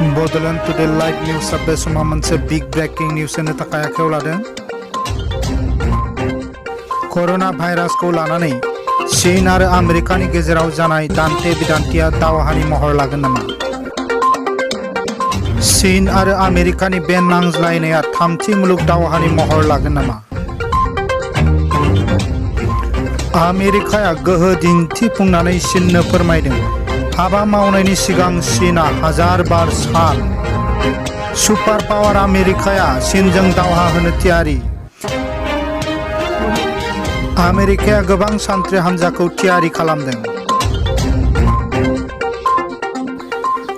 Bodoland today live निउसआ बे समाव मोनसे बिग ब्रेकिं निउस होनो थाखाय आखायाव लादों। कर'ना भाइरासखौ लानानै चीन आरो आमेरिकानि गेजेराव जानाय दान्थे बिदान्थिया दावहानि महर लागोन नामा? चीन आरो आमेरिकानि बे नांज्लायनाया थामथि मुलुग दावहानि महर लागोन नामा? आमेरिकाया गोहो दिन्थिफुंनानै चीननो फोरमायदों हाबा मावनायनि सिगां चीनआ 1000 बार सान। सुपार पावार आमेरिकाया चीनजों दावहा होनो थियारि। आमेरिकाया गोबां सान्थ्रि हान्जाखौ थियारि खालामदों।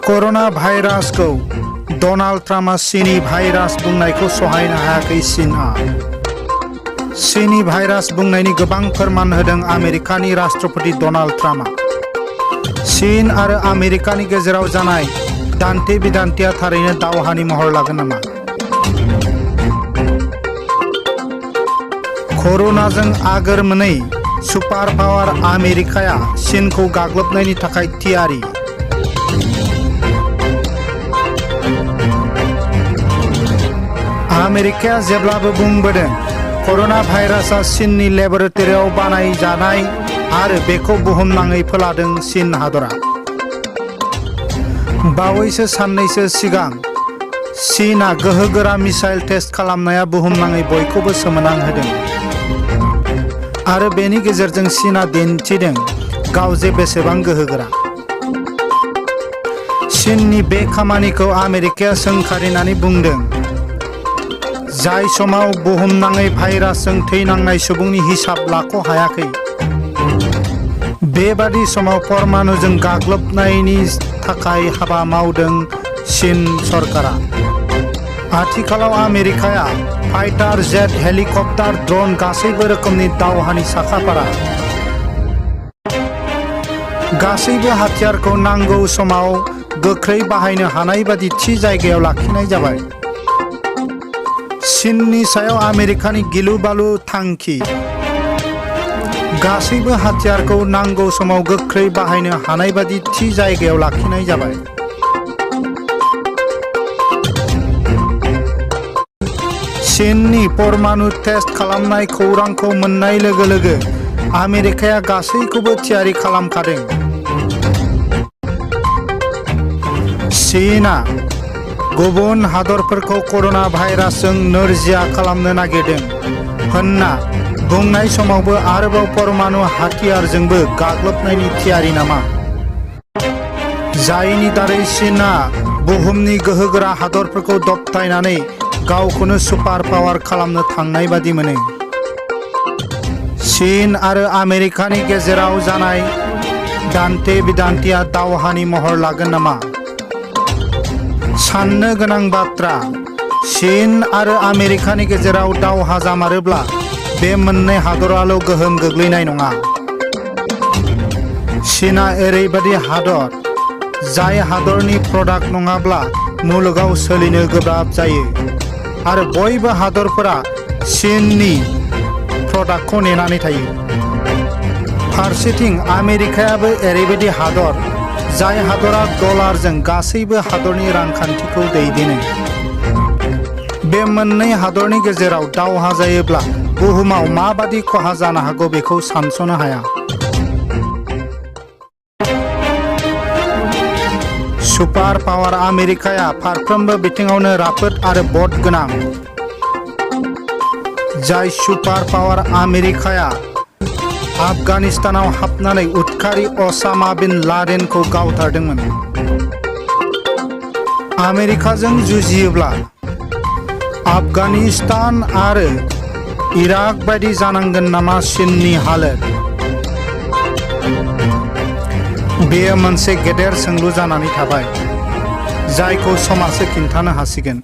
कर'ना भाइरासखौ डनाल्ड ट्राम्पआ चीनी भाइरास बुंनायखौ सहायनो हायाखै चीनआ। चीनी भाइरास बुंनायनि गोबां फोरमान होदों आमेरिकानि राष्ट्रपति डनाल्ड ट्राम्पआ। चीन आरो आमेरिकानि गेजेराव जानाय दान्थे बिदान्थिया थारैनो दावहानि महर लागोन नामा? कर'नाजों आगोर मोनै सुपार पावार आमेरिकाया चीनखौ गाग्लोबनायनि थाखाय थियारि। आमेरिकाया जेब्लाबो बुंबोदों कर'ना भाइरासआ चीननि लेबरेटरियाव बानायजानाय आरो बेखौ बुहुमनाङै फोलादों चीन हादरा। बावैसो साननैसो सिगां चीनआ गोहोगोरा मिसाइल टेस्ट खालामनाया बुहुमनाङै बयखौबो सोमोनांहोदों आरो बेनि गेजेरजों चीनआ दिन्थिदों गाव जे बेसेबां गोहोगोरा। चीननि बे खामानिखौ आमेरिकाया सोंखारिनानै बुंदों जाय समाव बुहुमनाङै भाइरासजों थैनांनाय सुबुंनि हिसाब लाख' हायाखै। बेबादि समाव परमाणुजों गाग्लोबनायनि थाखाय हाबा मावदों चीन सरकारा। आथिखालाव आमेरिकाया फाइटार जेट, हेलिकप्टार, ड्रोन गासैबो रोखोमनि दावहानि साखाफारा। गासैबो हाथियारखौ नांगौ समाव गोख्रै बाहायनो हानाय बादि थि जायगायाव लाखिनाय जाबाय। चीननि सायाव आमेरिकानि गिलु बालु थांखि। गासैबो हाथियारखौ नांगौ समाव गोख्रै बाहायनो हानाय बादि थि जायगायाव लाखिनाय जाबाय। चीननि परमाणु टेस्ट खालामनाय खौरांखौ मोननाय लोगो लोगो आमेरिकाया गासैखौबो थियारि खालामखादों। चीनआ गुबुन हादरफोरखौ कर'ना भाइरासजों नोरजिया खालामनो नागिरदों होनना बुंनाय समावबो आरोबाव परमाणु हाथियारजोंबो गाग्लोबनायनि थियारि नामा? जायनि दारै चीनआ बुहुमनि गोहोगोरा हादरफोरखौ दबथायनानै गावखौनो सुपार पावार खालामनो थांनाय बादि मोनो। चीन आरो आमेरिकानि गेजेराव जानाय दान्थे बिदान्थिया दावहानि महर लागोन नामा? साननो गोनां बाथ्रा, चीन आरो आमेरिकानि गेजेराव दावहा जामारोब्ला बे मोननै हादराल' गोहोम गोग्लैनाय नङा। चीनआ ओरैबायदि हादर जाय हादरनि प्रडाक्ट नङाब्ला मुलुगाव सोलिनो गोब्राब जायो आरो बयबो हादरफोरा चीननि प्रडाक्टखौ नेनानै थायो। फारसेथिं आमेरिकायाबो ओरैबायदि हादर जाय हादरा डलारजों गासैबो हादरनि रांखान्थिखौ दैदेनो। बे मोननै हादरनि गेजेराव दावहा जायोब्ला बुहुमाव माबादि खहा जानो हागौ बेखौ सानस'नो हाया। सुपार पावार आमेरिकाया फारफ्रोमबो बिथिङावनो राफोद आरो बट गोनां। जाय सुपार पावार आमेरिकाया आफगानिस्तानाव हाबनानै उदखारि असामा बिन लादेनखौ गावथारदोंमोन। आमेरिकाजों जुजियोब्ला आफगानिस्तान आरो इराक बायदि जानांगोन नामा चीननि हालोद? बेयो मोनसे गेदेर सोंलु जानानै थाबाय जायखौ समासो खिन्थानो हासिगोन।